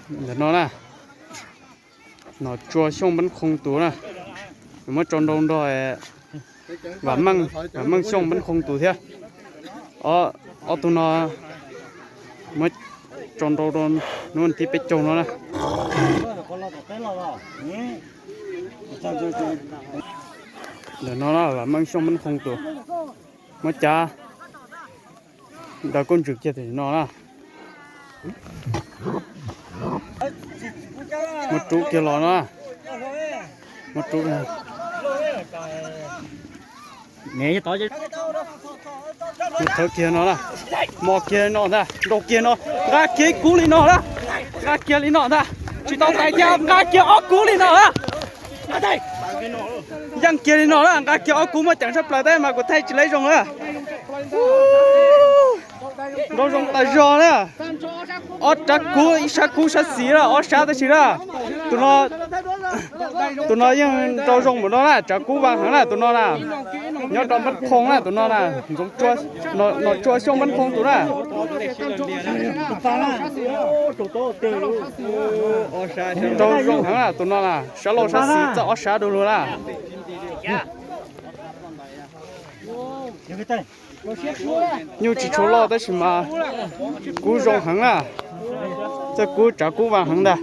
Ntawm no na, Nom Tsua Xyooj Npab Qhoo tus na, muab tso nrau nrog Vam Meej, Vam Meej Xyooj Npab Qhoo tus thiab. Ob tug no muab tso nrau rau hnub tim peb caug no na. Ntawm no na, Vam Meej Xyooj Npab Qhoo tus muab cav daws koob ntsws kiag tim no na. Muab rub kiag los no. Muab rub, muab thawb kiag no na. Mos kiag no ntag, nrau kiag no. Nqa kiag ib kub li no na. Nqa kiag li no ntag. Tsis tau tais kiag, nqa kiag ob kub li no na. Yeej kiag li no na, nqa kiag ob kub muab ceev sab plaws teb mas kuv thaij tsis lab zoo na. Nrau zoo tas zog na. Ob rab kub, ib sab kub sab xis na, ob sab tab sis na. Tus no, tus no yeej nrau zoo npaum no na, tsav kub vag heev na tus no na. Nyob rau Npab Qhoo na tus no na, Ntxoov Tsua, Nom Tsua Xyooj Npab Qhoo tus na. Nrau zoo heev na tus no na, sab laug sab xis txawj ob sab du lug na. Nyuj tsis tshua loj tab sis mas kub zoo heev na. Txawj kub, tsav kub vag heev ntag.